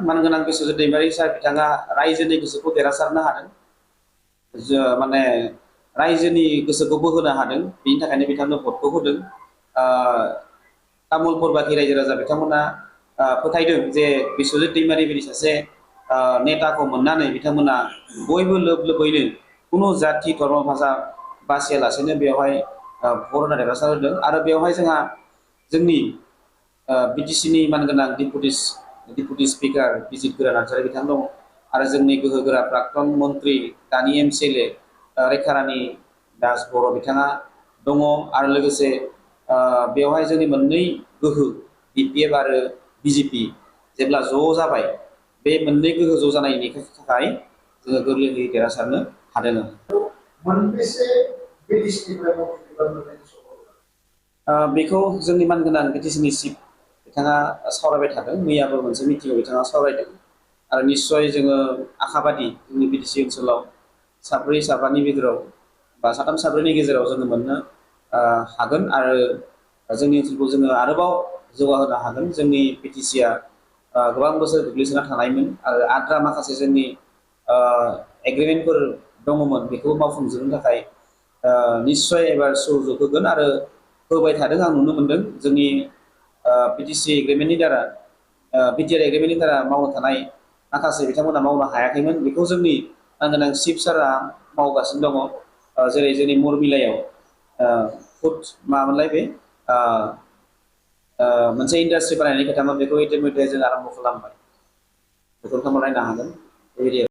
मानगोनां बिश्वजित दैमारि सार बिथाङा रायजोनि गोसोखौ देरहासारनो हादों, माने रायजोनि गोसोखौ बोहोनो हादों, बिनि थाखायनो बिथांनो भटखौ होदों। तामुलपुर बाखि रायजो राजा बिथांमोना फोथायदों जे बिश्वजित दैमारि बायदि सासे नेताखौ मोननानै बिथांमोना बयबो लोब लोबैनो कुनु जाति धर्म भाषा बासियालासेनो बेवहाय भट होना देरहासार होदों। आरो बेवहाय जोंहा जोंनि बिटिसिनि मानगोनां डिपुटि स्पिकार बिजित गोरा नार्जारि बिथां दं, आरो जोंनि गोहोगोरा प्राक्तन मन्त्रि दानि MCLA रेखारानि दास बर' बिथाङा दङ। आरो लोगोसे बेवहाय जोंनि मोननै गोहो BPF आरो BJP जेब्ला ज' जाबाय, बे मोननै गोहो ज' जानायनि थाखाय जोङो गोरलैयै देरहासारनो हादों। मोनबेसे बेखौ जोंनि मानगोनां बिटिसिनि चिफ बिथाङा सावरायबाय थादों, मैयाबो मोनसे मिटिङाव बिथाङा सावरायदों। आरो निस्सय जोङो आखाबादि जोंनि BTC ओनसोलाव साब्रै साबानि गेजेराव बा साथाम साब्रैनि गेजेराव जोङो मोननो हागोन, आरो जोंनि ओनसोलखौ जोङो आरोबाव जौगाहोनो हागोन। जोंनि BTCआ गोबां बोसोर गोग्लैसोना थानायमोन, आरो आद्रा माखासे जोंनि एग्रिमेन्टफोर दङमोन, बेखौ मावफुंजोबनो थाखाय निस्सय एबार सुजुग होगोन आरो होबाय थादों। आं नुनो मोनदों जोंनि BTC एग्रिमेन्टनि दारा BTR एग्रिमेन्टनि दारा मावनो थानाय माखासे बिथांमोना मावनो हायाखैमोन, बेखौ जोंनि मानगोनां चिफ सारा मावगासिनो दङ। जेरै जोंनि मुरबिलायाव फुड मामोनलाय बे मोनसे इन्डास्ट्रि बानायनायनि खोथामोन, बेखौ इतिमध्य जों आरम्भ खालामबाय, बेखौ नोंथांमोना नायनो हागोन बेबायदि।